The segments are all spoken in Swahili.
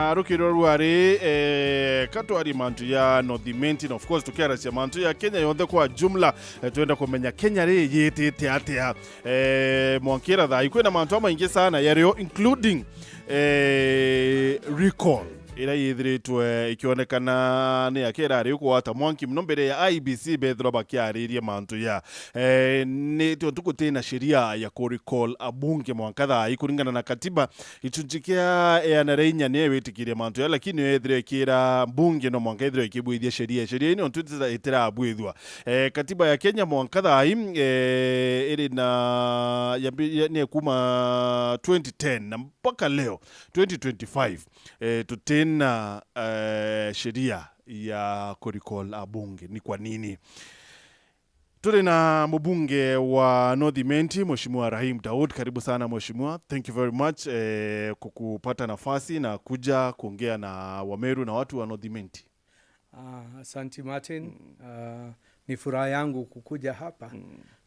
Rukiro rwari katwari mantu ya North Imenti na of course tukiaracia mantu ya Kenya yonthe kwa jumla. Twenda kumenya Kenya ri yitite atia mwankira thai kwina mantu amaingi sana yario, including recall ira yithiritwe ikionekana ni akira kwata mwanki muno mbere ya IEBC bethirwa bakiaririe mantu ya ni tontu na sheria ya ku recall abunge mwanka thai kuringana na katiba ichunji kia 104 ni witikirie mantu ya, lakini yethire ikira mbunge no mwanka ithire ikibwithia sheria ino ntu itirabwithwa. Katiba ya Kenya mwanka thai iri na ni kuma 2010 na mpaka leo 2025 tutina sheria ya kurecall abunge. Ni kwa nini tuli na mbunge wa North Imenti, Mheshimiwa Rahim Daud. Karibu sana mheshimiwa, thank you very much kukupata nafasi na kuja kuongea na Wameru na watu wa North Imenti. Asanti Martin. Ni furaha yangu kukuja hapa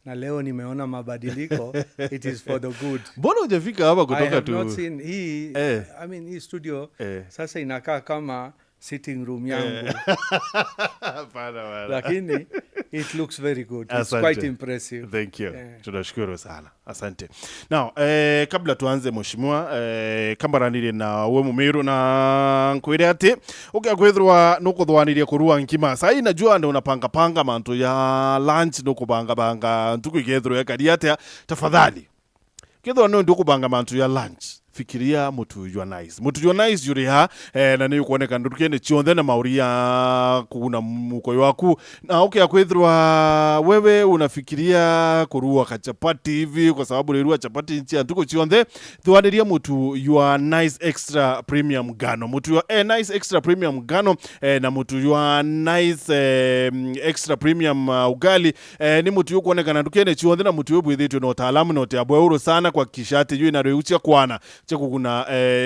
na leo nimeona mabadiliko. It is for the good. Mbona hujafika hapa I kutoka have tu not seen hii I mean, hii studio sasa inakaa kama sitting room yangu, Hapana bana. Lakini it looks very good. It's Asante. Quite impressive. Thank you. Yeah. Tunashukuru sana. Asante. Now, kabla tuanze mheshimiwa, kambaranire na we mumiru na nkwire ati ukia kwithirwa nukuthwanirie kurua nkima sai, najua ndo unapanga panga mantu ya lunch, nukubanga banga ntuku ikethirwa ekaria atia. Tafadhali kethwa no ndukubanga mantu ya lunch, fikiria mutu ywa nice, mutu ywa nice yuri ha na ni kuoneka ndukene chionthe na mauria kuguna mukoyo waku. Na ukia kwithirwa wewe unafikiria kurua kachapati hivi kwa sababu rirua chapati nchi ntuku chionthe, thwaniria mutu ywa nice extra premium ngano, mutu ywa nice extra premium ngano na mutu ywa nice extra premium ugali ni mutu yukuonekana ndukene chionthe na mutu yubwithitwe na utaalamu na utiabweuru sana kwa kishati yu inareuchia kwana chekuguna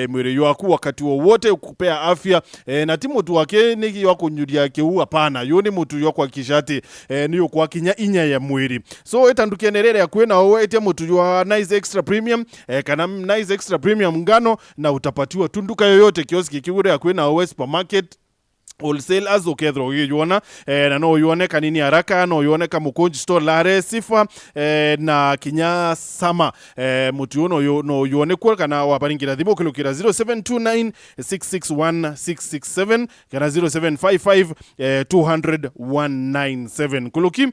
mwiri waku wakati wowote kupea afya na ti mutu wake ni wa kunyuria kiu, hapana, yu ni mutu yo kwa kishati ni yukwa kinya inya ya mwiri. So itandukenerere akwe na owe etia mutu wa nice extra premium kana nice extra premium ngano na utapatiwa tunduka yoyote, kioski kiure akwe na owe, supermarket, wholesalers ukethira ugiyuona na no uyone kanini haraka, no uyone kamukunji store, lare sifa na kinya sama mutu uyu no uyone kuo kana wabaringira thimu ukilukira 0729 661 667 kana 0755 200 197. Kuluki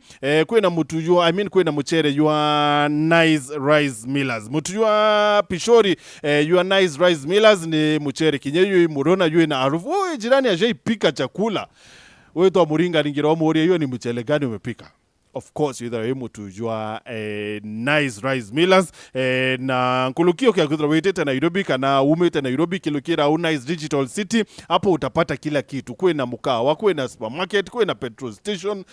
kwina mutu yua, I mean, kwina muchere yua nice rice millers, mutu yua pishori yua nice rice millers ni muchere kinye yu murona yu na harufu. Oi, jirani ashaipika chakula wewe to muringa ningira omuria, hiyo ni mchele gani umepika? Of course witha wi mutu jwa nice rice millers na nkulukio kia kwithira witite Nairobi kana umite Nairobi, kilukira au Nice Digital City, hapo utapata kila kitu. Kwina mukawa, kwina supermarket, kwina petrol station,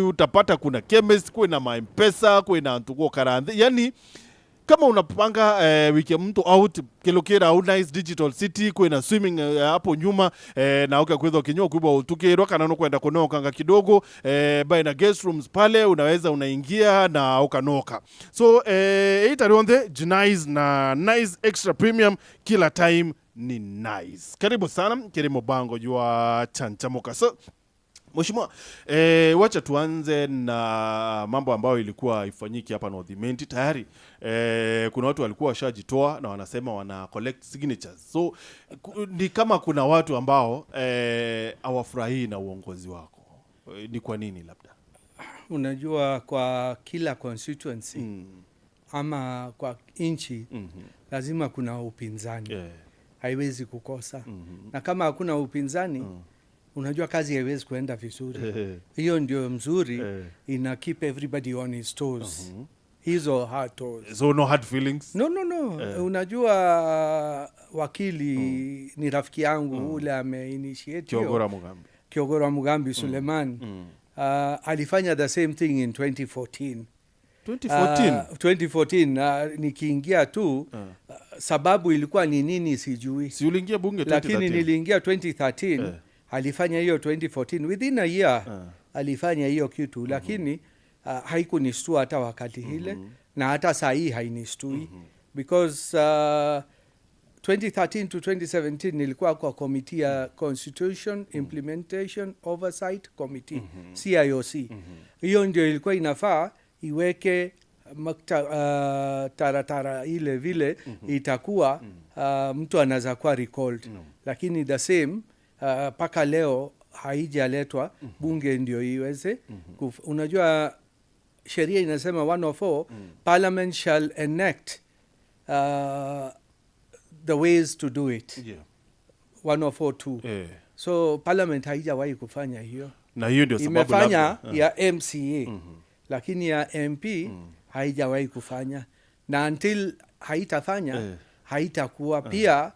utapata kuna chemist, kwina ma-Mpesa, kwina antu karanthi. Yani kama unapanga wiki mtu out, kilukira au Nice Digital City kwina swimming hapo nyuma na ukakwithwa kinywa kubwa utukirwa kana nukwenda kunokanga kidogo by na guest rooms pale unaweza unaingia na ukanoka. So itari onthe Nice na Nice Extra Premium kila time ni nice. Karibu sana kiri mubango jwa chanchamuka. So mheshimiwa, wacha tuanze na mambo ambayo ilikuwa ifanyiki hapa North Imenti tayari. Kuna watu walikuwa washajitoa na wanasema wana collect signatures. So ni kama kuna watu ambao hawafurahii na uongozi wako. Ni kwa nini labda? Unajua kwa kila constituency ama kwa nchi lazima kuna upinzani, haiwezi kukosa. Na kama hakuna upinzani, unajua kazi haiwezi kuenda vizuri. Hiyo ndio mzuri, ina keep everybody on his toes, his or her toes. So no hard feelings? No. Unajua wakili ni rafiki yangu ule ameinitiate hiyo. Kiogora Mugambi. Kiogora Mugambi Suleiman alifanya the same thing in 2014. 2014. 2014 nikiingia tu, sababu ilikuwa ni nini sijui, Si uliingia bunge lakini 2013? Niliingia 2013. Alifanya hiyo 2014, within a year alifanya hiyo kitu, lakini haikunistua hata wakati hile na hata saa hii hainistui because 2013 to 2017 nilikuwa kwa committee ya Constitution Implementation Oversight Committee, CIOC. Hiyo ndio ilikuwa inafaa iweke taratara ile vile itakuwa mtu anaweza kuwa recalled, lakini the same mpaka leo haijaletwa bunge ndio iweze unajua sheria inasema 104, parliament shall enact the ways to do it. 104.2. So parliament haijawahi kufanya hiyo. Na hiyo ndio sababu Imefanya ya MCA, lakini ya MP haijawahi kufanya, na until haitafanya haitakuwa pia.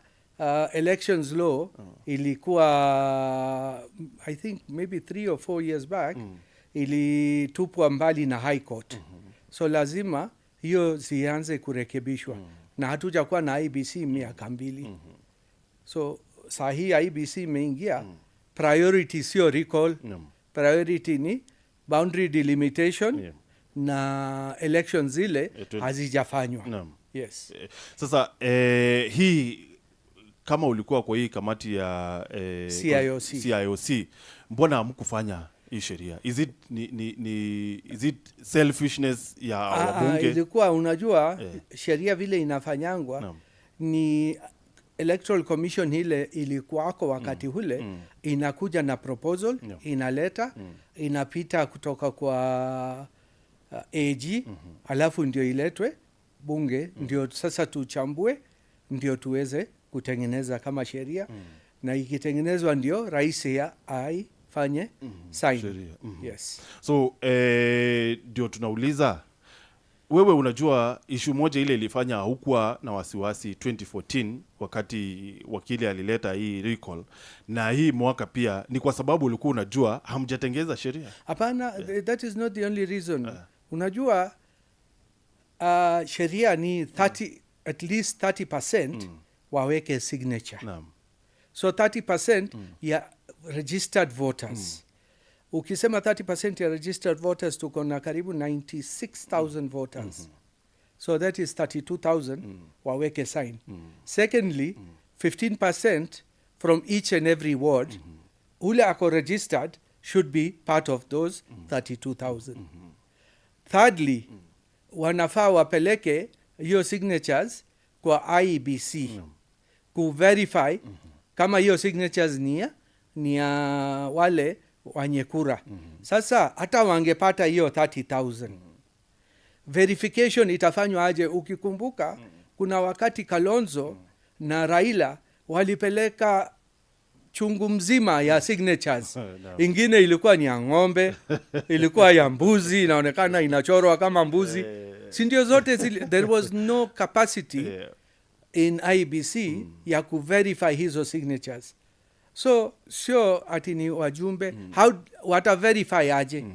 Elections law ilikuwa, I think maybe 3 or 4 years back, ilitupwa mbali na High Court, so lazima hiyo zianze kurekebishwa, na hatujakuwa na IEBC miaka 2. So saa hii IEBC imeingia, priority sio recall. Priority ni boundary delimitation na election zile hazijafanywa. Yes. Sasa hii kama ulikuwa kwa hii kamati ya CIOC. CIOC, mbona hamkufanya hii sheria? Is it ni is it selfishness ya wabunge? Ilikuwa, unajua, sheria vile inafanyangwa ni Electoral Commission ile ilikuwako wakati ule inakuja na proposal, inaleta, inapita kutoka kwa AG, alafu ndio iletwe bunge, ndio sasa tuchambue, ndio tuweze kutengeneza kama sheria, na ikitengenezwa ndio rais ya aifanye sign. Sheria. Yes. So ndio tunauliza wewe, unajua ishu moja ile ilifanya hukuwa na wasiwasi 2014 wakati wakili alileta hii recall, na hii mwaka pia, ni kwa sababu ulikuwa unajua hamjatengeza sheria? Hapana, that is not the only reason. Unajua sheria ni 30, at least 30% waweke signature. So 30% ya registered voters. Ukisema 30% ya registered voters, tuko na karibu 96,000 voters. So that is 32,000 waweke sign. Secondly, 15% from each and every ward, ule ako registered should be part of those 32,000. Thirdly, wanafaa wapeleke hiyo signatures kwa IEBC kuverify kama hiyo signatures ni ya wale wenye kura. Sasa hata wangepata hiyo 30,000, verification itafanywa aje? Ukikumbuka kuna wakati Kalonzo na Raila walipeleka chungu mzima ya signatures. Ingine ilikuwa ni ya ng'ombe, ilikuwa ya mbuzi, inaonekana inachorwa kama mbuzi, si ndio? Zote there was no capacity in IEBC ya kuverify hizo signatures. So sio ati ni wajumbe. How wata verify aje?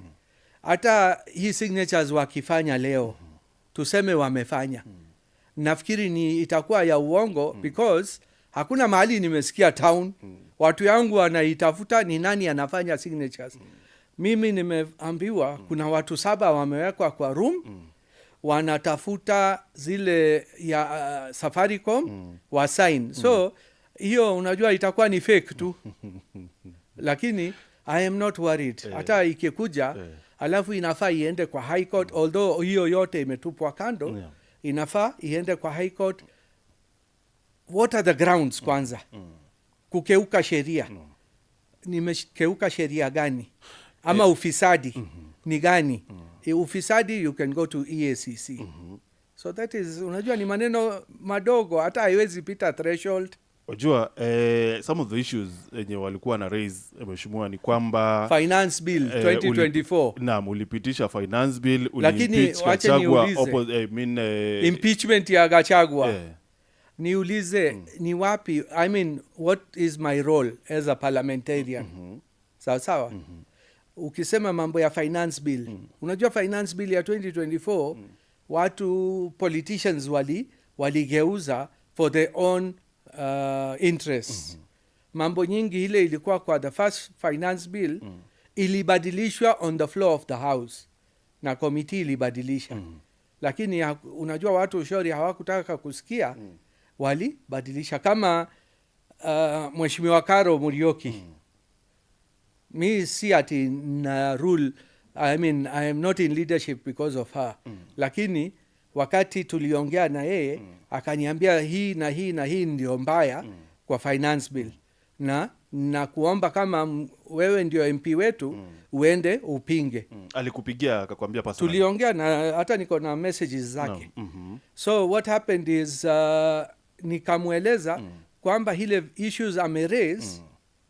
Hata hii signatures wakifanya leo, tuseme wamefanya, nafikiri ni itakuwa ya uongo, because hakuna mahali nimesikia town watu yangu wanaitafuta ni nani anafanya signatures. Mimi nimeambiwa kuna watu saba wamewekwa kwa room, wanatafuta zile ya Safaricom wa sign. So hiyo unajua itakuwa ni fake tu, lakini I am not worried. Hata ikikuja, alafu inafaa iende kwa High Court, although hiyo yote imetupwa kando. Inafaa iende kwa High Court. What are the grounds kwanza kukeuka sheria? Nimekeuka sheria gani? Ama ufisadi ni gani? Ufisadi you can go to EACC. So that is, unajua, ni maneno madogo, hata haiwezi pita threshold. Wajua some of the issues yenye walikuwa na raise, mheshimiwa, ni kwamba Finance Bill 2024. Naam, ulipitisha finance bill, Lakini uliimpeach wache Gachagua, niulize. I mean, Impeachment ya Gachagua. Niulize, ni wapi, I mean, what is my role as a parliamentarian? Sawa sawa. Ukisema mambo ya finance bill, unajua finance bill ya 2024, watu, politicians waligeuza for their own interests. Mambo nyingi ile ilikuwa kwa the first finance bill ilibadilishwa on the floor of the house na committee ilibadilisha, lakini unajua watu shori hawakutaka kusikia. Walibadilisha kama Mheshimiwa Karo Muriuki. Mi si ati na rule, I mean, I am not in leadership because of her, lakini wakati tuliongea na yeye, akaniambia hii na hii na hii ndio mbaya kwa finance bill na kuomba kama wewe ndio MP wetu, uende upinge. Alikupigia akakwambia personally? Tuliongea na hata niko na messages zake. No. So what happened is nikamweleza kwamba ile issues ameraise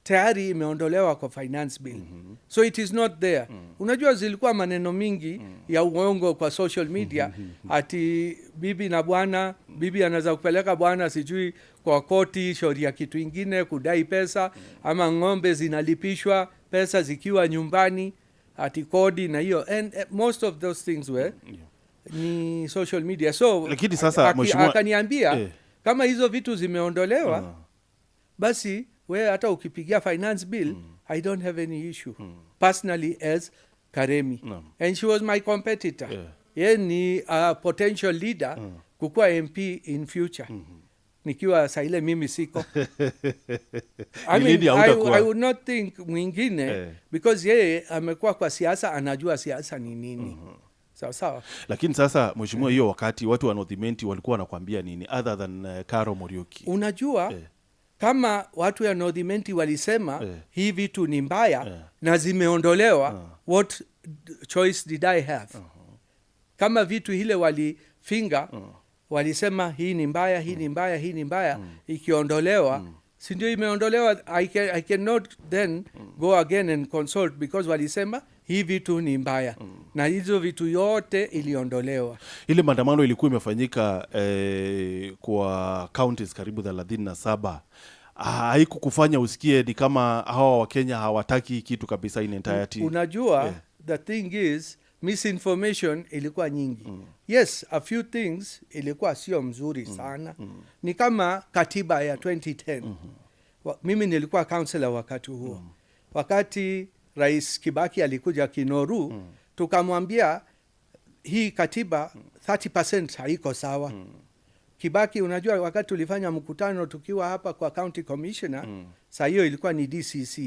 tayari imeondolewa kwa finance bill, so it is not there. Unajua zilikuwa maneno mingi ya uongo kwa social media ati bibi na bwana, bibi anaweza kupeleka bwana sijui kwa koti shauri ya kitu ingine kudai pesa, ama ng'ombe zinalipishwa pesa zikiwa nyumbani, ati kodi na hiyo, and most of those things were ni social media. So Lakini sasa, akaniambia kama hizo vitu zimeondolewa, basi we hata ukipigia finance bill, I don't have any issue personally as Karemi. And she was my competitor. Ye ni a potential leader kukuwa MP in future nikiwa saile mimi siko. I Ni mean, lini hautakuwa? I would not think mwingine because yeye amekuwa kwa siasa, anajua siasa ni nini. Sawa sawa. Lakini sasa, mheshimiwa, hiyo wakati watu wa North Imenti walikuwa wanakwambia nini other than Karo Muriuki? Unajua, kama watu ya North Imenti walisema hii vitu ni mbaya na zimeondolewa, what choice did I have? Kama vitu ile walifinga, walisema hii ni mbaya, hii ni mbaya, hii ni mbaya, ikiondolewa, si ndio imeondolewa? I cannot then go again and consult because walisema hii vitu ni mbaya na hizo vitu yote iliondolewa. Ile maandamano ilikuwa imefanyika kwa counties karibu 37, haikukufanya usikie ni kama hawa Wakenya hawataki kitu kabisa in entirety? Unajua, the thing is misinformation ilikuwa nyingi. Yes, a few things ilikuwa sio mzuri sana. Ni kama katiba ya 2010. Mimi nilikuwa councillor wakati huo. Wakati Rais Kibaki alikuja Kinoru, tukamwambia hii katiba 30% haiko sawa. Kibaki, unajua wakati tulifanya mkutano tukiwa hapa kwa county commissioner, saa hiyo ilikuwa ni DCC,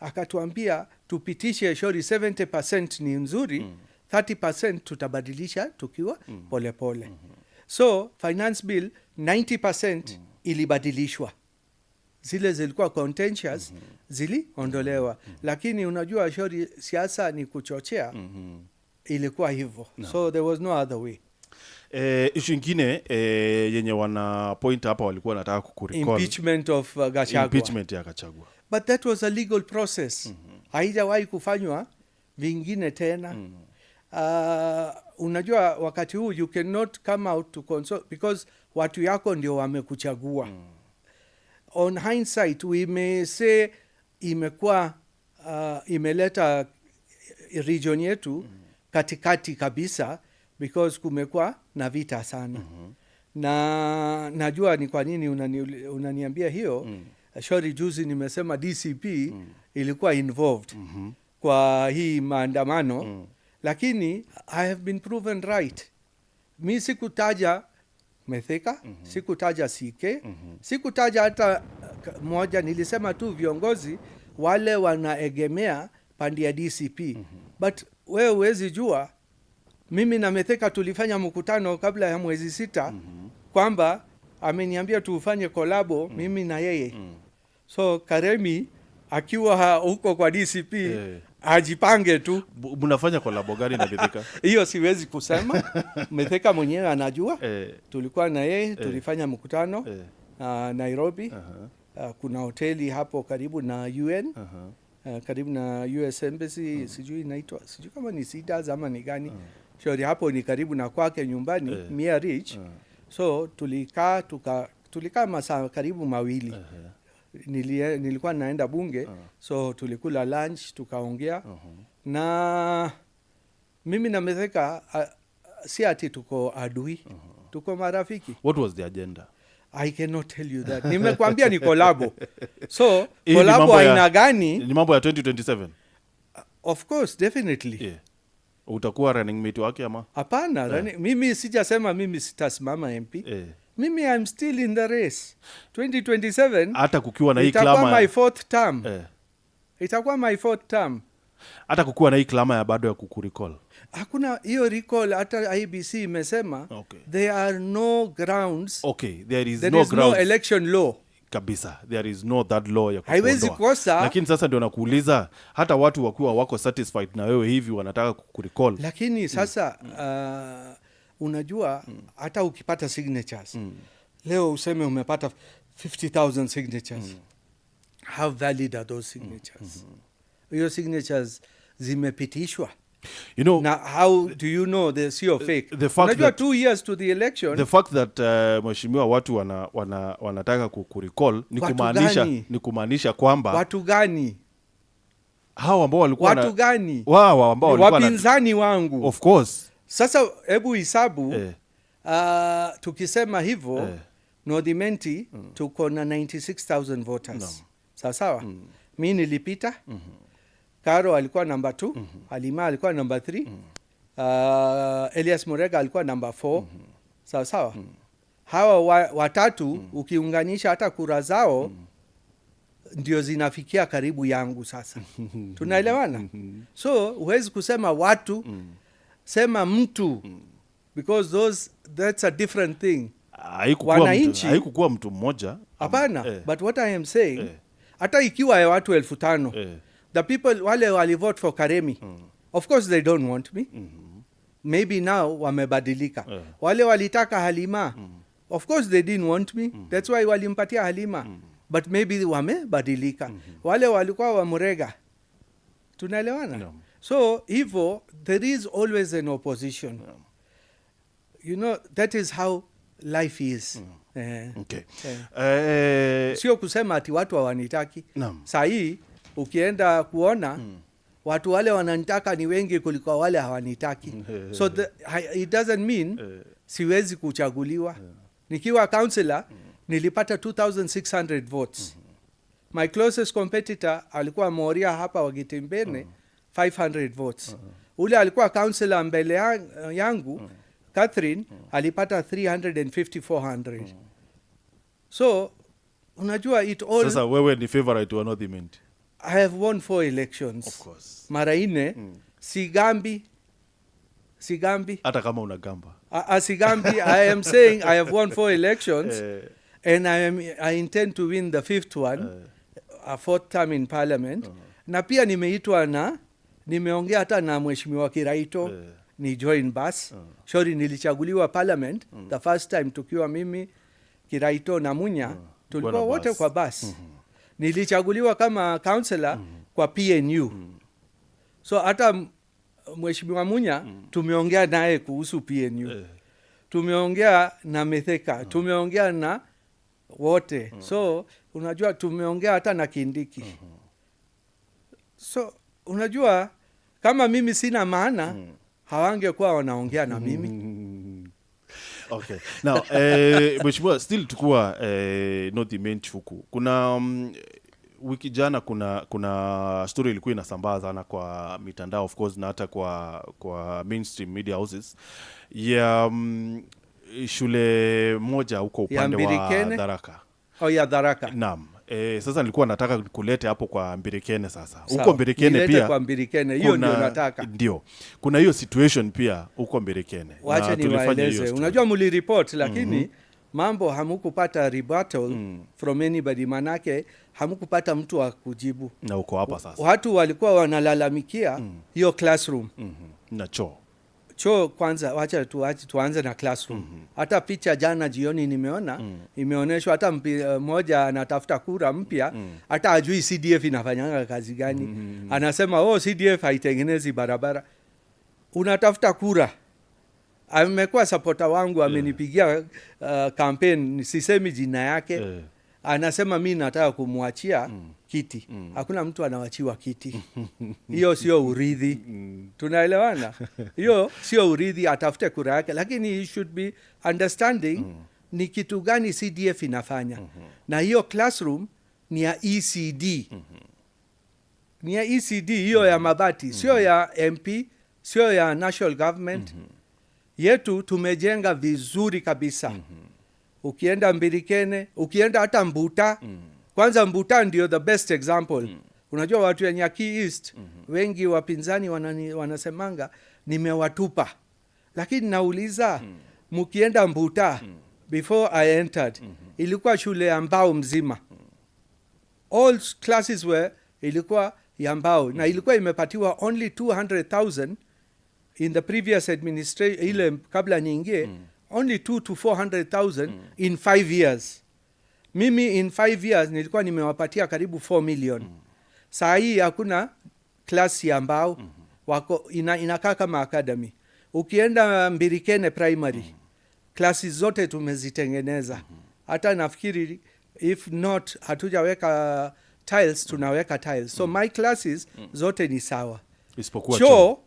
akatuambia tupitishe shauri 70% ni nzuri, 30% tutabadilisha tukiwa polepole. So finance bill 90% ilibadilishwa, zile zilikuwa contentious ziliondolewa. Lakini unajua shauri siasa ni kuchochea. Ilikuwa hivyo, so there was no other way. Issue ingine yenye wana point hapa, walikuwa wanataka kukurecall. Impeachment of Gachagua. Impeachment ya Gachagua. But that was a legal process, haijawahi kufanywa vingine tena. Unajua wakati huu you cannot come out to consult because watu yako ndio wamekuchagua. On hindsight we may say imekuwa imeleta region yetu katikati kabisa because kumekuwa na vita sana. Na najua ni kwa nini unaniambia hiyo. Shori juzi nimesema DCP ilikuwa involved kwa hii maandamano, lakini I have been proven right. Mi sikutaja Methika, sikutaja CK, sikutaja hata moja. Nilisema tu viongozi wale wanaegemea pande ya DCP. But wewe huwezi jua, mimi na Methika tulifanya mkutano kabla ya mwezi 6 kwamba ameniambia tufanye kolabo mimi na yeye. So Karemi akiwa huko kwa DCP ajipange tu. Mnafanya kolabo gani na Mithika? Hiyo siwezi kusema. Metheka mwenyewe anajua. Tulikuwa na yeye, tulifanya mkutano Nairobi. Kuna hoteli hapo karibu na UN, karibu na US Embassy, sijui inaitwa, sijui kama ni Cedars ama ni gani. Shauri hapo ni karibu na kwake nyumbani, Mia Ridge. So tulikaa tulikaa masaa karibu 2. Nilikuwa naenda bunge, so tulikula lunch, tukaongea. Na mimi na Metheka si ati tuko adui, tuko marafiki. What was the agenda? I cannot tell you that. Nimekwambia ni kolabo. So Hii ni kolabo mambo aina gani? Ni mambo ya 2027? Of course, definitely. Yeah. Utakuwa running mate wake ama? Hapana, mimi sijasema mimi sitasimama MP. Mimi I'm still in the race. 2027 Hata kukiwa na hii itakuwa clamour my fourth term. Itakuwa my fourth term. Hata kukiwa na hii clamour ya bado ya kukurecall. Hakuna hiyo recall, hata IEBC imesema there are no grounds. Okay, there is There no is no grounds election law. Kabisa. There is no that law ya Haiwezi kukuondoa. kosa. Lakini sasa ndio nakuuliza, hata watu wakiwa wako satisfied na wewe hivi wanataka kukurecall. Lakini sasa unajua hata ukipata signatures leo, useme umepata 50,000 signatures, how valid are those signatures? Hiyo signatures zimepitishwa na how do you know the sio fake? The fact Unajua, 2 years to the election. The fact that mheshimiwa, watu wanataka kukurecall ni Watu kumaanisha gani? ni kumaanisha kwamba Watu gani? Hao ambao walikuwa Watu gani? Wao ambao walikuwa na, Wapinzani wangu. Of course. Sasa hebu hesabu, tukisema hivyo, North Imenti tuko na 96,000 voters, sawa sawa? Mi nilipita, Caro alikuwa namba 2, Halima alikuwa namba 3, Elias Murega alikuwa namba 4, sawa sawa? Hawa watatu ukiunganisha hata kura zao ndio zinafikia karibu yangu. Sasa tunaelewana? So huwezi kusema watu, sema mtu, because that's a different thing. Haikukuwa mtu, haikukuwa mtu mmoja. Hapana, but what I am saying, hata ikiwa ya watu 5,000, the people wale walivote for Karemi, of course they don't want me. Maybe now wamebadilika. Wale walitaka Halima, of course they didn't want me, that's why walimpatia Halima, but maybe wamebadilika. Wale walikuwa wa Murega, tunaelewana? Naam. So hivo there is always an opposition. That is how life is. Okay. Sio kusema ati watu hawanitaki. Saa hii ukienda kuona watu wale wananitaka ni wengi kuliko wale hawanitaki. So it doesn't mean siwezi kuchaguliwa. Nikiwa councillor nilipata 2600 votes. My closest competitor alikuwa Moria hapa wa Gitimbene, 500 votes. Ule alikuwa councillor mbele yangu, Catherine, alipata 350 400. So unajua it all Sasa wewe ni favorite wa North Imenti. I have won four elections. Of course. Mara nne. Sigambi, sigambi. Hata kama unagamba. Sigambi. I am saying I have won four elections and I intend to win the fifth one, a fourth term in parliament. Na pia nimeitwa na nimeongea hata na mheshimiwa Kiraito ni join bus. Sorry, nilichaguliwa parliament the first time tukiwa mimi, Kiraito na Munya, tulikuwa na wote bus. Kwa bus. Nilichaguliwa kama councillor kwa PNU. So hata mheshimiwa Munya tumeongea naye kuhusu PNU. Tumeongea na Mithika, tumeongea na wote. So unajua tumeongea hata na Kindiki. So unajua kama mimi sina maana, hawangekuwa wanaongea na mimi. Okay. Now, mheshimiwa, still tukuwa North Imenti huku. Kuna wiki jana kuna story ilikuwa inasambaa sana kwa mitandao, of course, na hata kwa mainstream media houses ya shule moja huko Ya upande wa Mbirikene? Tharaka. Oh, ya Tharaka. Naam. Sasa nilikuwa nataka kulete hapo kwa Mbirikene sasa. Huko Sawa. Mbirikene Nilete pia kwa Mbirikene, hiyo ndio nataka. Ndio. Kuna hiyo situation pia huko Mbirikene. Wacha Na tulifanya hiyo niwaeleze. story. Unajua muliripot, lakini mambo hamukupata rebuttal from anybody, manake hamukupata mtu wa kujibu. Na uko hapa sasa. Watu walikuwa wanalalamikia hiyo classroom. Na choo. Choo kwanza, wacha tuanze na classroom. Hata picha jana jioni nimeona imeonyeshwa, hata mmoja anatafuta kura mpya, hata ajui CDF inafanyanga kazi gani. Anasema, "Oh, CDF haitengenezi barabara." Unatafuta kura. Amekuwa supporter wangu, amenipigia campaign, sisemi jina yake. Anasema mi nataka kumwachia kiti. Hakuna mtu anawachiwa kiti, hiyo sio urithi. Tunaelewana? Hiyo sio urithi. Atafute kura yake, lakini he should be understanding ni kitu gani CDF inafanya. Na hiyo classroom ni ya ECD, ni ya ECD hiyo ya mabati, sio ya MP, sio ya national government. Yetu tumejenga vizuri kabisa. Ukienda Mbirikene, ukienda hata Mbuta. Kwanza Mbuta ndio the best example. Unajua watu ya Nyaki East, wengi wapinzani wanasemanga nimewatupa, lakini nauliza, mkienda Mbuta, before I entered, ilikuwa shule ya mbao mzima. All classes were, ilikuwa ya mbao, na ilikuwa imepatiwa only 200,000 in the previous administration, ile kabla niingie, only 2 to 400,000 in 5 years. Mimi in 5 years nilikuwa nimewapatia karibu 4 million. Saa hii hakuna klasi ya mbao. Wako inakaa kama academy. Ukienda Mbirikene Primary, klasi zote tumezitengeneza. Hata nafikiri if not hatujaweka tiles, tunaweka tiles. So my classes zote ni sawa. Isipokuwa choo. Choo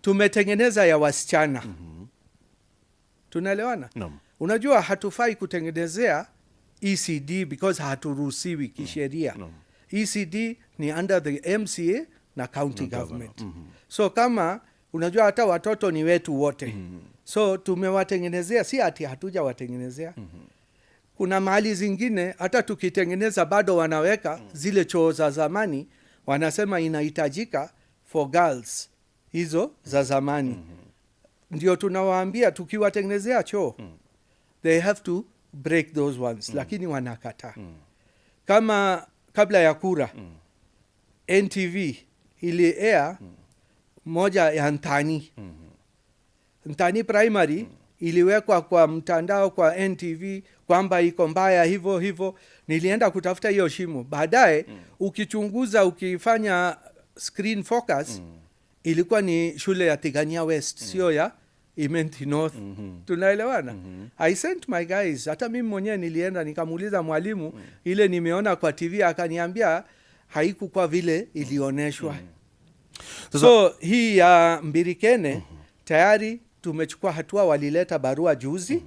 tumetengeneza ya wasichana. Tunaelewana? Naam. Unajua hatufai kutengenezea ECD because haturuhusiwi kisheria. ECD ni under the MCA na county government. So kama unajua hata watoto ni wetu wote, so tumewatengenezea, si ati hatujawatengenezea. Kuna mahali zingine hata tukitengeneza bado wanaweka zile choo za zamani, wanasema inahitajika for girls, hizo za zamani. Ndio tunawaambia tukiwatengenezea choo, they have to break those ones, lakini wanakataa. Kama kabla ya kura, NTV ili air moja ya Ntani. Ntani Primary iliwekwa kwa mtandao kwa NTV kwamba iko mbaya hivyo hivyo. Nilienda kutafuta hiyo shimo baadaye. Ukichunguza, ukifanya screen focus, ilikuwa ni shule ya Tigania West, sio ya Imenti North. Tunaelewana? I sent my guys, hata mimi mwenyewe nilienda nikamuuliza mwalimu, ile nimeona kwa TV, akaniambia haikukuwa vile ilioneshwa. So hii ya Mbirikene tayari tumechukua hatua, walileta barua juzi.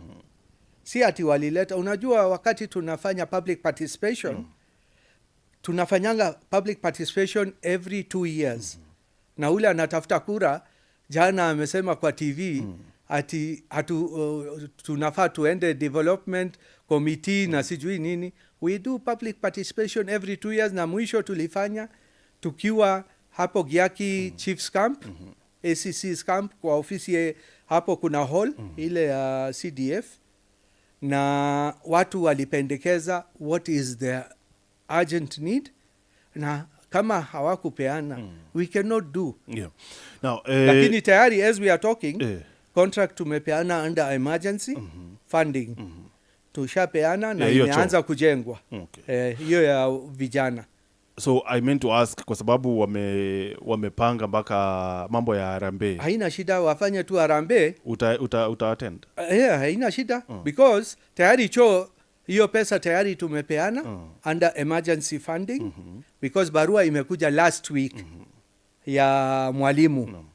Si ati walileta, unajua wakati tunafanya public participation, tunafanyanga public participation every 2 years, na ule anatafuta kura jana amesema kwa TV ati tunafaa tuende development committee na sijui nini. We do public participation every 2 years, na mwisho tulifanya tukiwa hapo Giaki Chiefs Camp, ACC's camp, kwa ofisi hapo kuna hall ile ya CDF, na watu walipendekeza what is their urgent need, na kama hawakupeana, we cannot do. Yeah. Now, Lakini tayari as we are talking, contract tumepeana under emergency funding, tushapeana na Yeah, hiyo choo. imeanza kujengwa. Hiyo ya vijana. So I meant to ask kwa sababu wamepanga mpaka mambo ya harambee. Haina shida, wafanye tu harambee. Uta attend? Yeah, haina shida because tayari choo hiyo pesa tayari tumepeana under emergency funding, because barua imekuja last week ya mwalimu,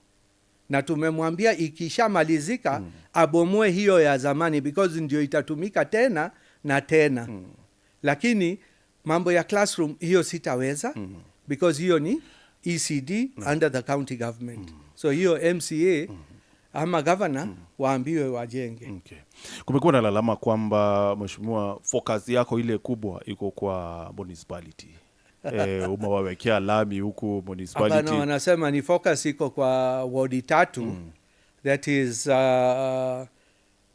na tumemwambia ikishamalizika abomoe hiyo ya zamani because ndio itatumika tena na tena. Lakini mambo ya classroom hiyo sitaweza because hiyo ni ECD under the county government. So hiyo MCA ama governor waambiwe wajenge. Okay. Kumekuwa na lalama kwamba, mheshimiwa, focus yako ile kubwa iko kwa municipality. Umewawekea lami huku municipality. Hapana, wanasema ni focus iko kwa wodi tatu, that is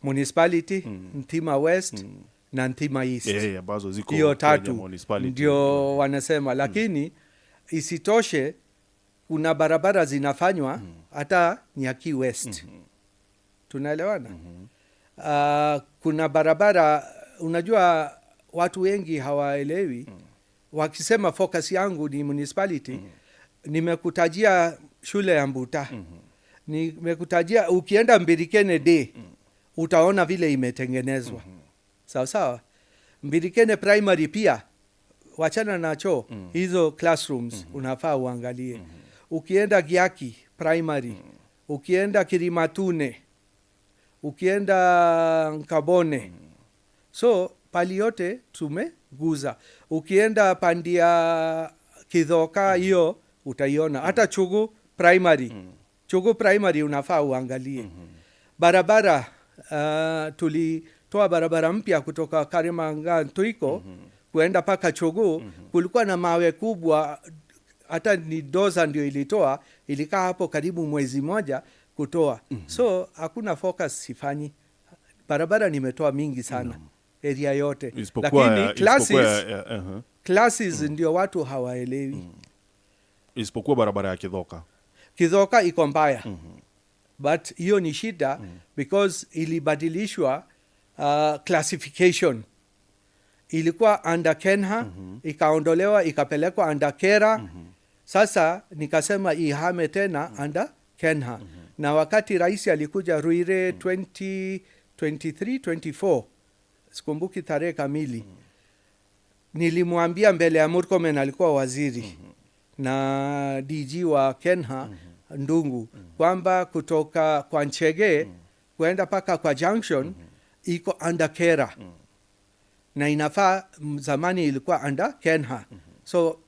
municipality, Ntima West na Ntima East. Ambazo ziko Hiyo kwenye tatu municipality. Ndio wanasema, lakini isitoshe kuna barabara zinafanywa hata Nyaki West. Tunaelewana? Kuna barabara, unajua watu wengi hawaelewi wakisema focus yangu ni municipality. Nimekutajia shule ya Mbuta, nimekutajia ukienda Mbirikene Day utaona vile imetengenezwa, sawa sawa. Mbirikene Primary pia, wachana na choo, hizo classrooms unafaa uangalie. Ukienda Giaki Primary, ukienda Kirimatune, ukienda Nkabone, so pali yote tumeguza. Ukienda pandia Kidhoka hiyo utaiona, hata Chugu Primary. Chugu Primary unafaa uangalie barabara. Tuli Tulitoa barabara mpya kutoka Karimanga Tuiko kuenda paka Chogoo. Kulikuwa na mawe kubwa, hata ni dozer ndio ilitoa, ilikaa hapo karibu mwezi moja kutoa. So hakuna focus sifanyi. Barabara nimetoa mingi sana area yote, Isipokuwa lakini classes, isipokuwa. Classes ndio watu hawaelewi. Isipokuwa barabara ya Kithoka. Kithoka iko mbaya, but hiyo ni shida because ilibadilishwa classification. Ilikuwa under Kenha, ikaondolewa, ikapelekwa under Kera. Sasa nikasema ihame tena under Kenha. Na wakati rais alikuja Ruire 2023, 24, sikumbuki tarehe kamili, nilimwambia mbele ya Murkomen, alikuwa waziri, na DG wa Kenha Ndungu, kwamba kutoka kwa Nchege kuenda paka kwa junction iko under Kera na inafaa zamani ilikuwa under Kenha. So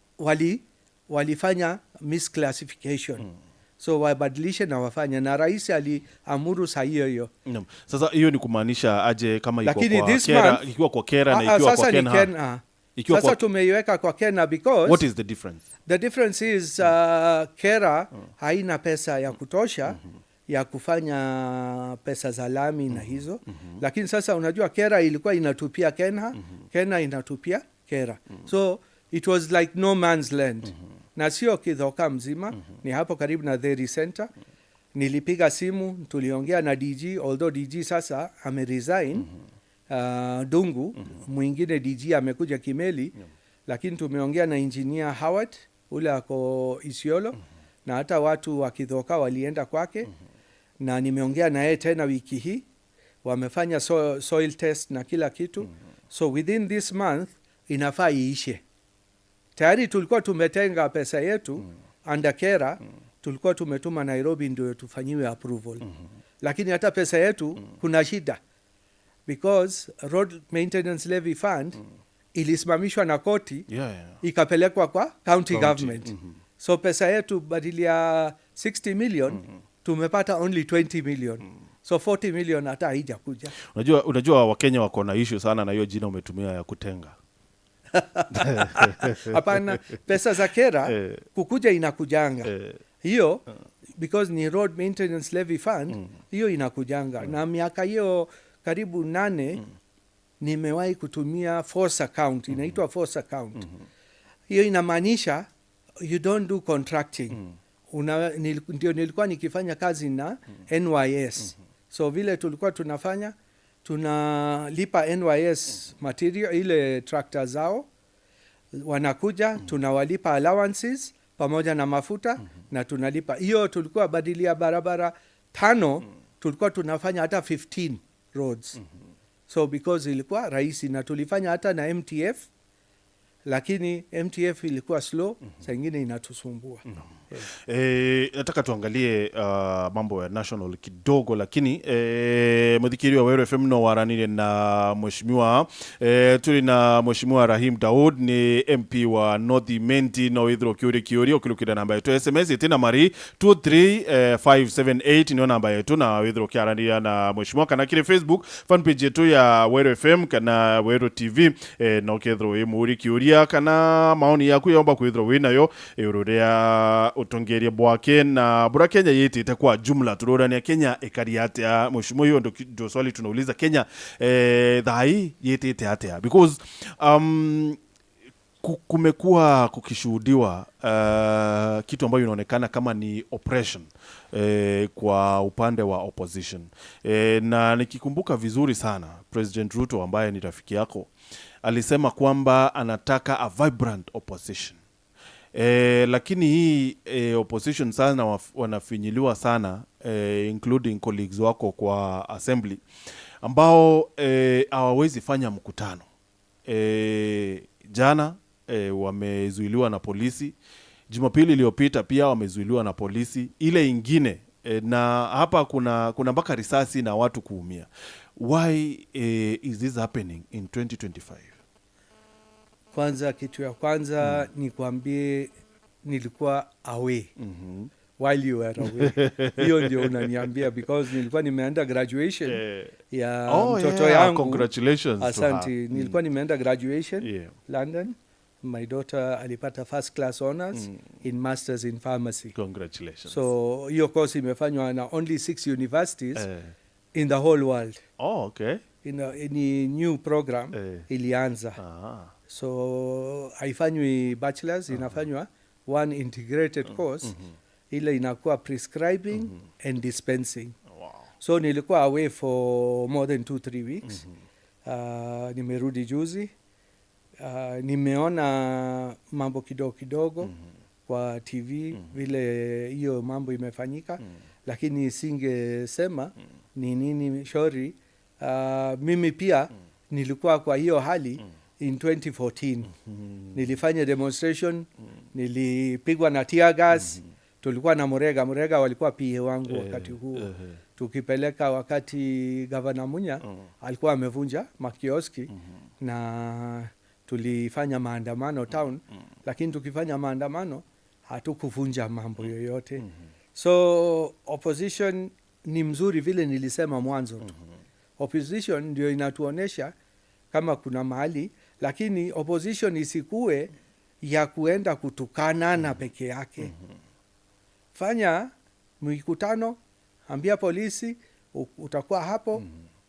walifanya misclassification, so wabadilishe na wafanye, na rais aliamuru saa hiyo hiyo. Naam. Sasa hiyo ni kumaanisha aje kama iko Lakini kwa this Kera, month- ikiwa kwa Kera na Ah, ah, ikiwa sasa kwa ni Kenha? Kenha. Ikiwa Sasa tumeiweka kwa Kenha because What is the difference? The difference is Kera haina pesa ya kutosha ya kufanya pesa za lami na hizo. Lakini sasa unajua Kera ilikuwa inatupia Kenha, Kenha inatupia Kera, so it was like no man's land. Na sio Kithoka mzima, ni hapo karibu na Dheri Center. Nilipiga simu, tuliongea na DG, although DG sasa ameresign, Dungu, mwingine DG amekuja Kimeli, lakini tumeongea na engineer Howard ule ako Isiolo, na hata watu wa Kithoka walienda kwake, na nimeongea na yeye tena wiki hii. Wamefanya soil test na kila kitu, so within this month inafaa iishe. Tayari tulikuwa tumetenga pesa yetu under Kera, tulikuwa tumetuma Nairobi ndio tufanyiwe approval, lakini hata pesa yetu kuna shida because Road Maintenance Levy Fund ilisimamishwa na koti, ikapelekwa kwa county County, government. So pesa yetu badili ya 60 million tumepata only 20 million, so 40 million hata haijakuja. Unajua Wakenya wako na issue sana na hiyo jina umetumia ya kutenga. Hapana, pesa za Kera kukuja inakujanga hiyo because ni Road Maintenance Levy Fund, hiyo inakujanga. Na miaka hiyo karibu 8 nimewahi kutumia force account, inaitwa force account. Hiyo inamaanisha you don't do contracting. Ndio nilikuwa nikifanya kazi na NYS. So vile tulikuwa tunafanya, tunalipa NYS material, ile tractor zao wanakuja, tunawalipa allowances pamoja na mafuta na tunalipa hiyo. Tulikuwa badili ya barabara tano, tulikuwa tunafanya hata 15 roads. So because ilikuwa rahisi, na tulifanya hata na MTF, lakini MTF ilikuwa slow, saa ingine inatusumbua. Nataka tuangalie mambo ya national kidogo, lakini muthikiri wa Weru FM no waranire na mheshimiwa, tuli na Mheshimiwa Rahim Daud, ni MP wa North Imenti. No withro kiuri kiuri ukilukira namba yetu SMS itina mari 23578, niyo namba yetu, na withro kiaraniria na mheshimiwa kana kiri Facebook fan page yetu ya Weru FM kana Weru TV, no kethro wi muri kiuria kana maoni yaku yomba kwithro winayo iguru ria utongeria bwake na bura Kenya yitite kwa jumla. Turorania Kenya ikari atia, mheshimiwa? Hiyo ndio swali tunauliza. Kenya thai yitite atia? Because kumekuwa kukishuhudiwa kitu ambayo inaonekana kama ni oppression kwa upande wa opposition, na nikikumbuka vizuri sana, President Ruto ambaye ni rafiki yako alisema kwamba anataka a vibrant opposition. Lakini hii opposition sana wanafinyiliwa sana, including colleagues wako kwa assembly ambao hawawezi fanya mkutano. Jana wamezuiliwa na polisi. Jumapili iliyopita pia wamezuiliwa na polisi ile ingine, na hapa kuna mpaka risasi na watu kuumia. Why is this happening in 2025? Kwanza, kitu ya kwanza ni kuambie nilikuwa away. While you were away. Hiyo ndio unaniambia because nilikuwa nimeenda graduation ya Oh, mtoto yeah. yangu. Congratulations to her. Asante. Nilikuwa nimeenda graduation London. My daughter alipata first class honors in masters in pharmacy. Congratulations. So hiyo course imefanywa na only six universities in the whole world. Oh, okay. Ni new program ilianza. So haifanywi bachelors, inafanywa one integrated course ile inakuwa prescribing and dispensing. So nilikuwa away for more than 2-3 weeks. Nimerudi juzi. Nimeona mambo kidogo kidogo kwa TV vile hiyo mambo imefanyika, lakini singesema ni nini shori. Mimi pia nilikuwa kwa hiyo hali in 2014. Nilifanya demonstration, nilipigwa na tear gas. Tulikuwa na Murega. Murega walikuwa PA wangu wakati huo, tukipeleka wakati Gavana Munya alikuwa amevunja makioski na tulifanya maandamano town, lakini tukifanya maandamano hatukuvunja mambo yoyote. So opposition ni mzuri, vile nilisema mwanzo tu. Opposition ndio inatuonyesha kama kuna mahali, lakini opposition isikue ya kuenda kutukanana peke yake. Fanya mikutano, ambia polisi utakuwa hapo,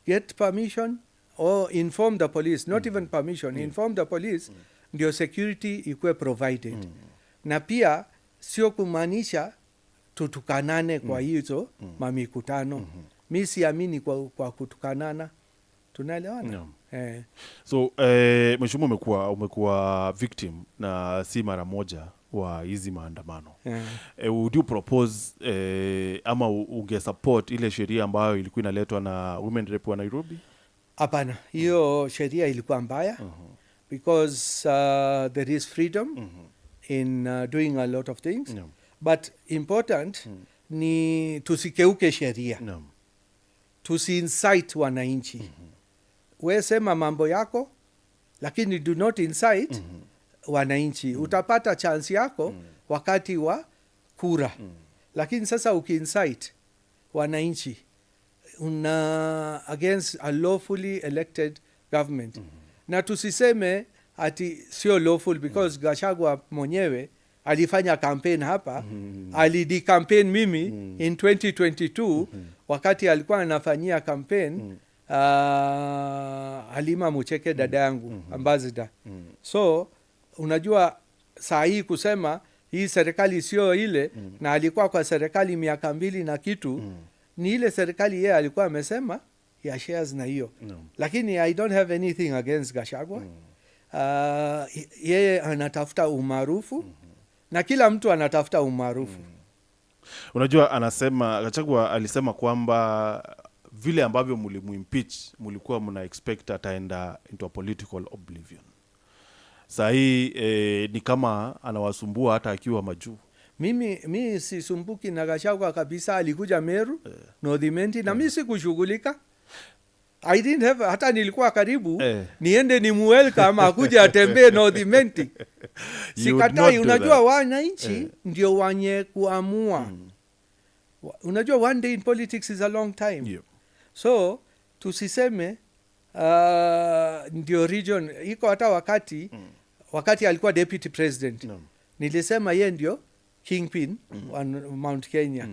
get permission or inform the police, not even permission, inform the police ndio security ikuwe provided. Na pia sio kumaanisha tutukanane kwa hizo mamikutano. Mi siamini kwa kutukanana. Tunaelewana? Yeah. Eh. So mheshimiwa, umekuwa victim na si mara moja wa hizi maandamano. Would you propose ama unge support ile sheria ambayo ilikuwa inaletwa na women rep wa Nairobi? Hapana, hiyo sheria ilikuwa mbaya because there is freedom in doing a lot of things, but important ni tusikeuke sheria, tusiincite wananchi. We sema mambo yako, lakini do not incite wananchi. Utapata chance yako wakati wa kura, lakini sasa ukiincite wananchi una against a lawfully elected government. Na tusiseme ati sio lawful because Gachagua mwenyewe alifanya campaign hapa, alidecampaign mimi in 2022 wakati alikuwa anafanyia campaign Halima Mucheke, dada yangu ambassador. So unajua saa hii kusema hii serikali sio ile, na alikuwa kwa serikali miaka 2 na kitu, ni ile serikali yeye alikuwa amesema ya shares na hiyo. Lakini I don't have anything against Gachagua. Yeye anatafuta umaarufu na kila mtu anatafuta umaarufu. Unajua anasema, Gachagua alisema kwamba vile ambavyo mulimuimpeach mulikuwa mna expect ataenda into a political oblivion. Saa hii ni kama anawasumbua hata akiwa majuu. Mimi mi sisumbuki na Gachagua kabisa. Alikuja Meru, North Imenti, na mi sikushughulika. I didn't have, hata nilikuwa karibu niende ni muwelcome akuje atembee North Imenti. You would not Sikatai, do unajua that. wananchi ndio wenye kuamua. Unajua one day in politics is a long time. So tusiseme ndio region iko. Hata wakati alikuwa deputy president, nilisema ye ndio kingpin wa Mount Kenya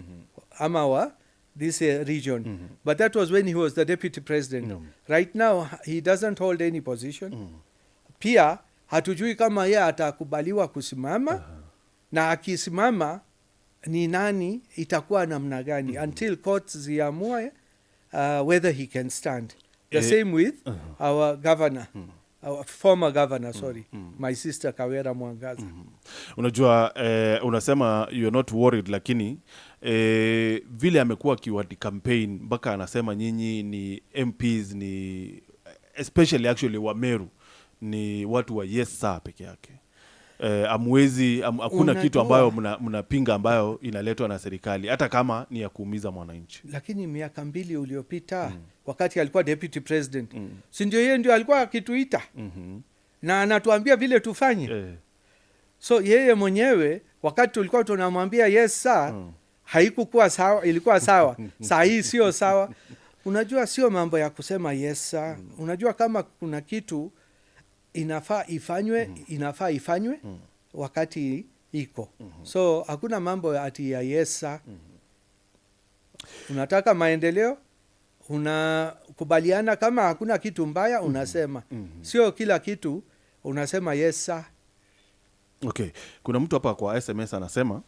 ama wa this region, but that was when he was the deputy president. Right now he doesn't hold any position. Pia hatujui kama ye atakubaliwa kusimama, na akisimama ni nani, itakuwa namna gani, until courts ziamue whether he can stand. The same with our governor, our former governor, sorry, my sister Kawira Mwangaza. Unajua unasema you're not worried, lakini vile amekuwa akiwa campaign mpaka anasema nyinyi ni MPs, ni especially actually wa Meru, ni watu wa yes sir peke yake. Amwezi hakuna kitu ambayo mnapinga ambayo inaletwa na serikali hata kama ni ya kuumiza mwananchi. Lakini miaka 2 uliopita, wakati alikuwa deputy president, si ndio yeye ndio alikuwa akituita na anatuambia vile tufanye? So yeye mwenyewe wakati tulikuwa tunamwambia yes sir, Haikukuwa sawa, ilikuwa sawa, saa hii sio sawa. Unajua, sio mambo ya kusema yes sir. Unajua kama kuna kitu inafaa ifanywe, inafaa ifanywe wakati iko. So hakuna mambo ati ya yes sir. Unataka maendeleo, unakubaliana. Kama hakuna kitu mbaya unasema, sio kila kitu unasema yes sir. Okay, kuna mtu hapa kwa SMS anasema,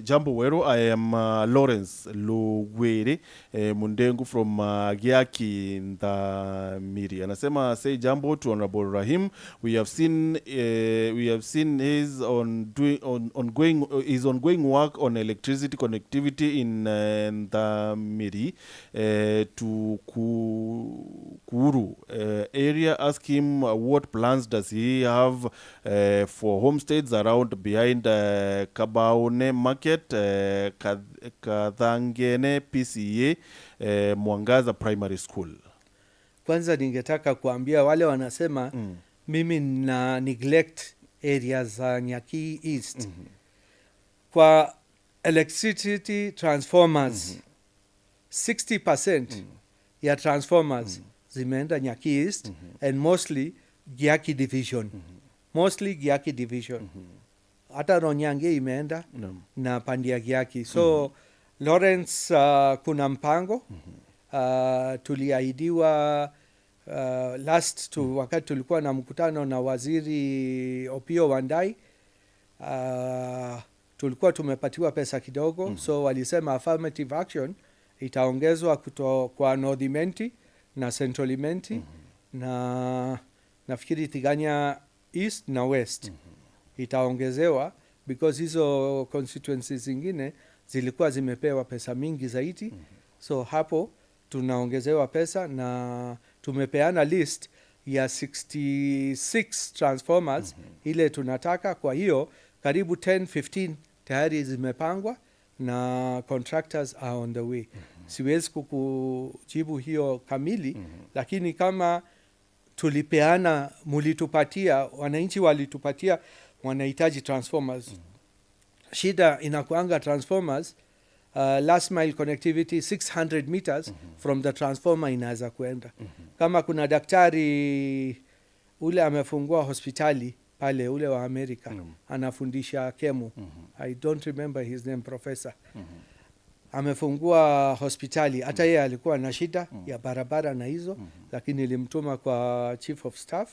"Jambo Weru, I am Lawrence Lugwere Mundengu from Giaki Ndamiri." Anasema, "Say jambo to Honorable Rahim. We have seen his on doing on, ongoing his ongoing work on electricity connectivity in Ndamiri to Kuru area. Ask him what plans does he have for homesteads around behind Kabaone Market, Kathangene PCA, Mwangaza Primary School." Kwanza ningetaka kuambia wale wanasema mimi na neglect areas za Nyakii East. Kwa electricity transformers, 60% ya transformers zimeenda Nyakii East and mostly Giaki Division. Mostly Giaki Division. Hata Ronyange imeenda na Pandia Giaki. So Lawrence, kuna mpango tuliahidiwa last tu, wakati tulikuwa na mkutano na Waziri Opiyo Wandayi, tulikuwa tumepatiwa pesa kidogo. So walisema affirmative action itaongezwa kwa North Imenti na Central Imenti na nafikiri Tigania East na West itaongezewa because hizo constituencies zingine zilikuwa zimepewa pesa mingi zaidi. So hapo tunaongezewa pesa na tumepeana list ya 66 transformers ile tunataka. Kwa hiyo karibu 10 15 tayari zimepangwa na contractors are on the way. Siwezi kukujibu hiyo kamili, lakini kama tulipeana, mulitupatia, wananchi walitupatia wanahitaji transformers. Shida inakuanga transformers, last mile connectivity 600 meters from the transformer inaweza kuenda. Kama kuna daktari ule amefungua hospitali pale, ule wa Amerika, anafundisha kemo, I don't remember his name, professor amefungua hospitali, hata yeye alikuwa na shida ya barabara na hizo, lakini nilimtuma kwa chief of staff,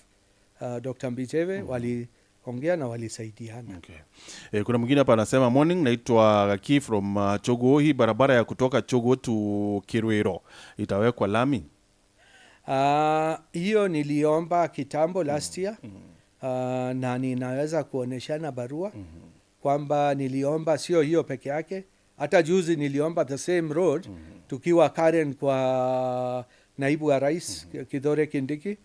Dr. Mbicheve, waliongea na walisaidiana. Okay. Kuna mwingine hapa anasema, "Morning, naitwa Gaki from Chogo. Hii barabara ya kutoka Chogo to Kirwero itawekwa lami?" Hiyo niliomba kitambo last year, na ninaweza kuoneshana barua kwamba niliomba, sio hiyo peke yake, hata juzi niliomba the same road tukiwa Karen kwa naibu wa rais Kithure Kindiki.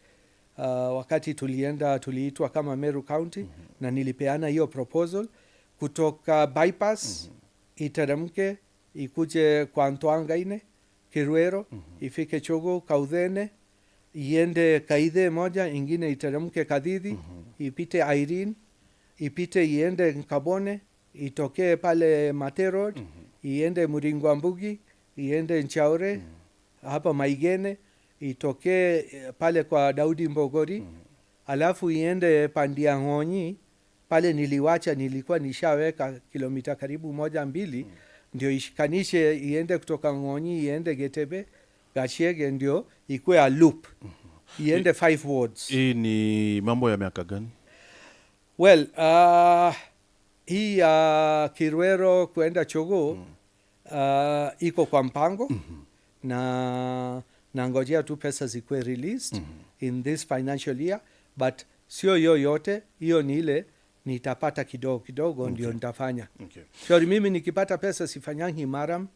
Wakati tulienda, tuliitwa kama Meru County na nilipeana hiyo proposal kutoka bypass iteremke ikuje kwa Ntwangaine, Kirwero, ifike Chogo, Kauthene, iende Kaithe moja, ingine iteremke Kathithi, ipite Irene, ipite iende Nkabone, itokee pale Mate Road, iende Muringwa Mbugi, iende Nchaure, hapa Maigene, itokee pale kwa Daudi Mbogori, alafu iende Pandia Ng'onyi. Pale niliwacha, nilikuwa nishaweka kilomita karibu moja mbili, ndio ishikanishe iende kutoka Ng'onyi iende Getebe Gachiege, ndio ikuwe a loop iende five wards. Hii ni mambo ya miaka gani? Well, hii ya Kirwero kuenda Chogo iko kwa mpango na nangojea tu pesa zikuwe released in this financial year, but sio hiyo yote, hiyo ni ile nitapata kidogo kidogo ndio nitafanya. Sorry, mimi nikipata pesa sifanyangi murram.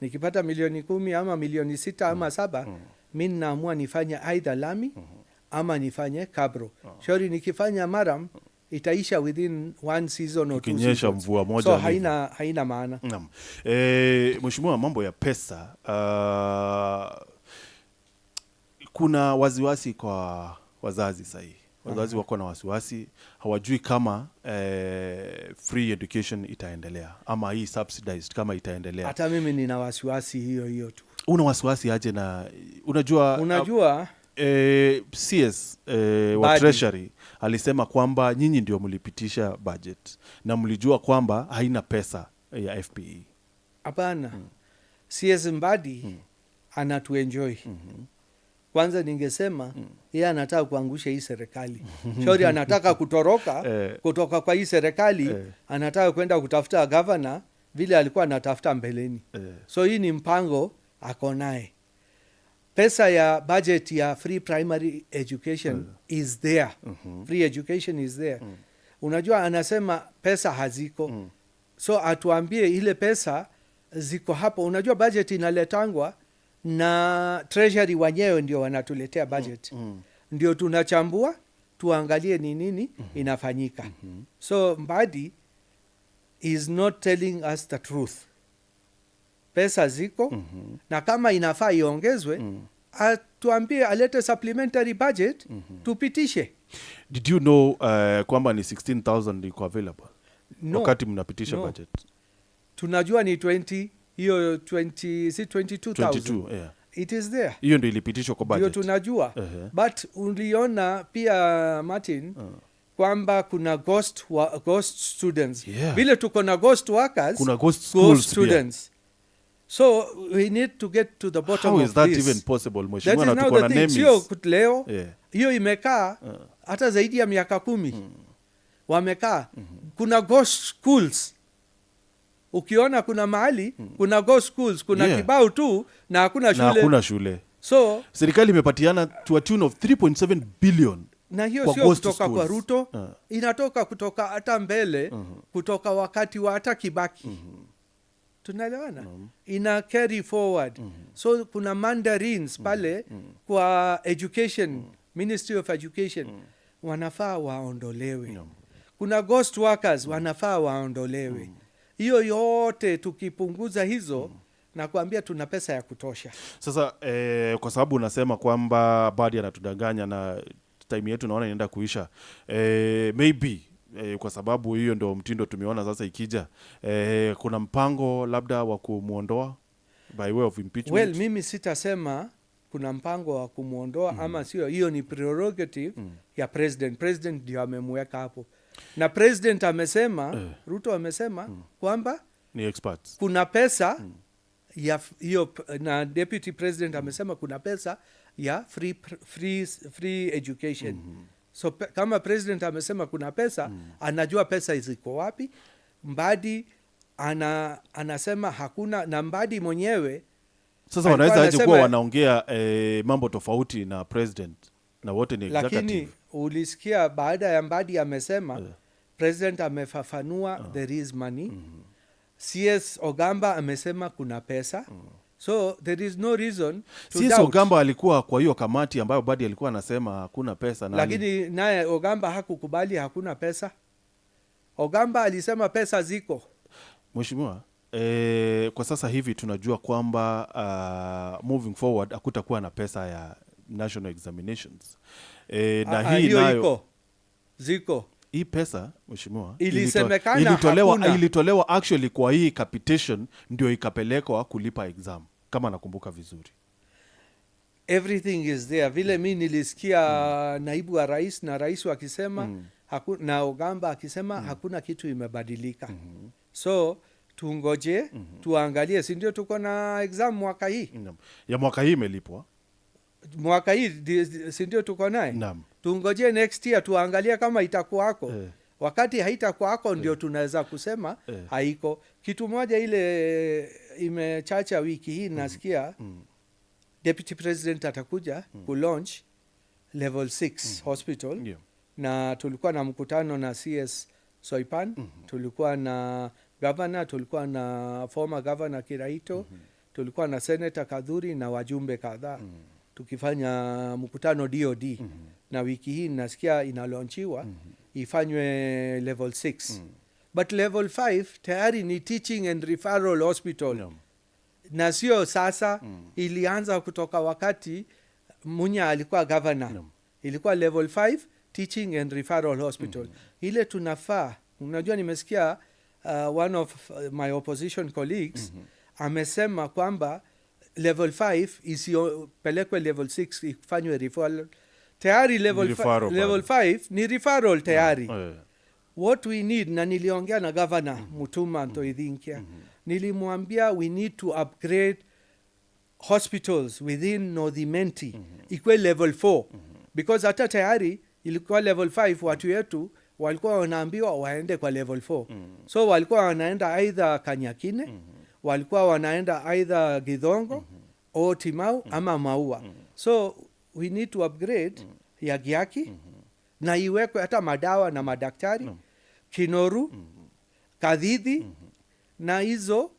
Nikipata milioni 10 ama milioni 6 ama 7, mi ninaamua nifanye either lami ama nifanye cabro. Sorry, nikifanya murram itaisha within one season or two Ikinyesha seasons. mvua moja So hivi. haina maana. Naam. Mheshimiwa, mambo ya pesa, kuna wasiwasi kwa wazazi sahii. Wazazi wako na wasiwasi, hawajui kama free education itaendelea ama hii subsidized kama itaendelea. Hata mimi nina wasiwasi hiyo hiyo tu. Una wasiwasi aje? Na unajua, Unajua, CS wa Badi. Treasury alisema kwamba nyinyi ndio mlipitisha budget na mlijua kwamba haina pesa ya FPE. Hapana, CS Mbadi anatuenjoy. Kwanza ningesema yeye anataka kuangusha hii serikali. Shauri anataka kutoroka kutoka kwa hii serikali, anataka kwenda kutafuta gavana vile alikuwa anatafuta mbeleni. So hii ni mpango ako naye. Pesa ya budget ya free primary education is there. Free education is there. Unajua anasema pesa haziko, so atuambie ile pesa ziko hapo. Unajua budget inaletangwa na Treasury wenyewe, ndio wanatuletea budget, ndio tunachambua tuangalie ni nini inafanyika. So Mbadi is not telling us the truth. Pesa ziko, na kama inafaa iongezwe, atuambie, alete supplementary budget tupitishe. Did you know kwamba ni 16,000 iko available No. wakati mnapitisha No. budget? Tunajua ni 20, hiyo 20, si 22,000? 22, yeah. It is there. Hiyo ndio ilipitishwa kwa Ndio budget. tunajua. But uliona pia, Martin, kwamba kuna ghost students. Vile tuko na ghost workers, Kuna ghost schools ghost students. So we need to get to the bottom How of is that this. even possible, That mheshimiwa? is Na now tuko na the thing. Sio NEMIS. leo, hiyo imekaa hata zaidi ya miaka 10 wamekaa. Kuna ghost schools. Ukiona kuna mahali kuna ghost schools, kuna kibao tu na hakuna Na shule. hakuna shule. So Serikali imepatiana to a tune of 3.7 billion na hiyo kwa sio ghost kutoka kwa schools. Ruto, inatoka kutoka hata mbele, kutoka wakati wa hata Kibaki. Tunaelewana? Ina carry forward. So kuna mandarins pale kwa education, Ministry of Education, wanafaa waondolewe. Kuna ghost workers, wanafaa waondolewe. Hiyo yote tukipunguza hizo, nakuambia tuna pesa ya kutosha. Sasa kwa sababu unasema kwamba Mbadi anatudanganya na time yetu naona inaenda kuisha, maybe kwa sababu hiyo ndo mtindo tumeona sasa ikija, kuna mpango labda wa kumwondoa by way of impeachment? Well, mimi sitasema kuna mpango wa kumwondoa ama sio. Hiyo ni prerogative ya president. President ndio amemweka hapo, na president amesema, Ruto amesema kwamba Ni experts. Kuna pesa ya hiyo na deputy president amesema kuna pesa ya free education. So kama president amesema kuna pesa, anajua pesa ziko wapi. Mbadi anasema hakuna, na Mbadi mwenyewe Sasa alikuwa wanaweza aje kuwa wanaongea mambo tofauti na president na wote ni executive? Lakini ulisikia baada ya Mbadi amesema, president amefafanua there is money. CS Ogamba amesema kuna pesa, so there is no reason to CS doubt. Ogamba alikuwa kwa hiyo kamati ambayo Mbadi alikuwa anasema hakuna pesa na Lakini naye Ogamba hakukubali hakuna pesa. Ogamba alisema pesa ziko. Mheshimiwa, kwa sasa hivi tunajua kwamba moving forward hakutakuwa na pesa ya national examinations, na Ah, ah, hii hiyo nayo iko, ziko. Hii pesa, mheshimiwa, Ilisemekana ilitolewa, hakuna. ilitolewa actually kwa hii capitation ndio ikapelekwa kulipa exam kama nakumbuka vizuri. Everything is there. Vile mi nilisikia naibu wa rais na rais wakisema na Ogamba akisema hakuna kitu imebadilika. So tungoje, tuangalie, si ndio tuko na exam mwaka hii? Naam. Ya mwaka hii imelipwa. Mwaka hii si ndio tuko naye? Naam. Tungoje next year tuangalie kama itakuwako. Wakati haitakuwako ndio tunaweza kusema haiko. Kitu moja ile imechacha wiki hii, nasikia deputy president atakuja kulaunch level 6 hospital. Na tulikuwa na mkutano na CS Soipan, tulikuwa na governor, tulikuwa na former governor Kiraito, tulikuwa na senator Kathuri na wajumbe kadhaa, tukifanya mkutano DOD. Na wiki hii nasikia inalaunchiwa, ifanywe level 6, but level 5 tayari ni teaching and referral hospital. Na sio sasa, ilianza kutoka wakati Munya alikuwa governor. Ilikuwa level 5 teaching and referral hospital. Ile tunafaa Unajua nimesikia one of my opposition colleagues amesema kwamba level 5 isipelekwe level 6, ifanywe referral. Tayari level, Ni referral. Level 5 ni referral tayari. What we need, na niliongea na Governor Mutuma Ntoithinkia, nilimwambia we need to upgrade hospitals within North Imenti ikuwe level 4, because hata tayari ilikuwa level 5, watu wetu walikuwa wanaambiwa waende kwa level 4. So walikuwa wanaenda either Kanyakine, walikuwa wanaenda either Githongo o Timau ama Maua. So we need to upgrade ya Giaki na iwekwe hata madawa na madaktari, Kinoru, Kathithi, na hizo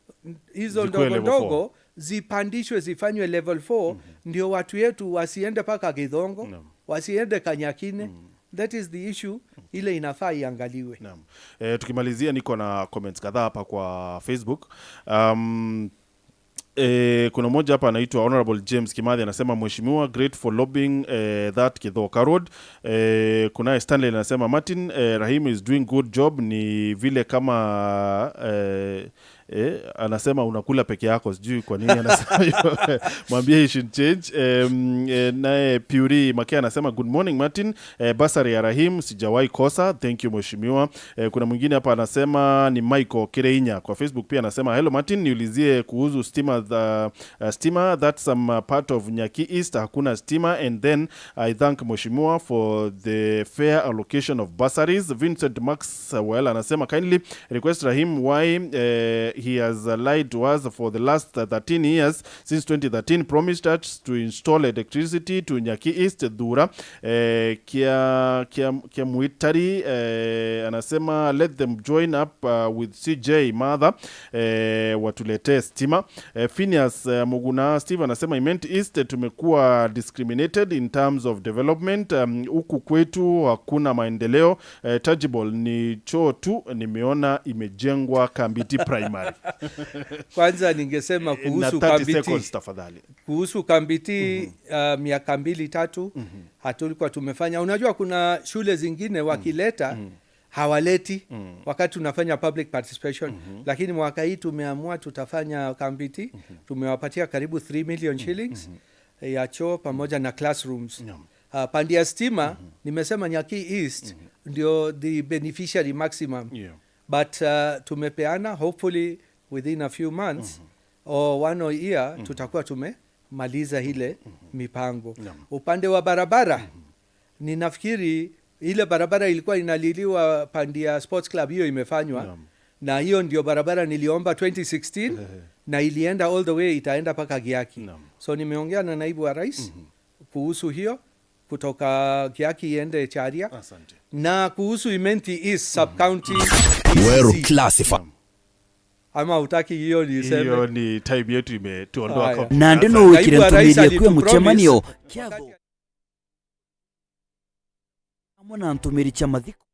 hizo Zikuwe ndogo level four. ndogo zipandishwe, zifanywe level 4, ndio watu yetu wasiende mpaka Githongo, wasiende Kanyakine. That is the issue ile inafaa iangaliwe. Naam. Tukimalizia niko na comments kadhaa hapa kwa Facebook. Kuna mmoja hapa anaitwa Honorable James Kimathi, anasema, "Mheshimiwa, great for lobbying that Kithoka Road." Kunaye Stanley anasema, "Martin, Rahim is doing good job, ni vile kama anasema unakula peke yako, sijui kwa nini anasema hivyo. Mwambie he should change." Naye Puri Makea anasema, "Good morning Martin, bursary ya Rahim sijawahi kosa, thank you mheshimiwa." Kuna mwingine hapa anasema ni Michael Kireinya kwa Facebook pia, anasema, "Hello Martin, niulizie kuhusu stima, the stima that's some part of Nyaki East hakuna stima, and then I thank mheshimiwa for the fair allocation of bursaries." Vincent Maxwell anasema, "Kindly request Rahim why he has lied to us for the last 13 years since 2013, promised us to install electricity to Nyaki East, Dhura, Kia Muitari." Anasema, "Let them join up with CJ Mother, watuletee stima." Phineas Muguna Steve anasema, "Imenti East tumekuwa discriminated in terms of development. Huku kwetu hakuna maendeleo tangible, ni choo tu nimeona imejengwa Kambiti Primary." Kwanza ningesema Na kuhusu 30 Kambiti, seconds tafadhali. Kuhusu Kambiti, miaka 2, 3 hatulikuwa tumefanya. Unajua kuna shule zingine wakileta hawaleti wakati tunafanya public participation, lakini mwaka hii tumeamua tutafanya Kambiti. Tumewapatia karibu 3 million shillings ya choo pamoja na classrooms. Pande ya stima, nimesema Nyaki East ndio the beneficiary maximum, but tumepeana, hopefully within a few months or one or year tutakuwa tumemaliza ile mipango. Upande wa barabara, ninafikiri ile barabara ilikuwa inaliliwa pande ya sports club, hiyo imefanywa, na hiyo ndio barabara niliomba 2016 na ilienda all the way, itaenda mpaka Giaki. So nimeongea na naibu wa rais kuhusu hiyo, kutoka Giaki iende Charia. Asante. Na kuhusu Imenti East sub county Weru ECC. Classified. Ama utaki hiyo niseme? Hiyo ni time yetu imetuondoa Haya. kabisa. Nande Asante. nowikire Naibu wa rais ntumirie kwe alitupromise muchemanio kyatho hamwe na ntumiri cha mathiko.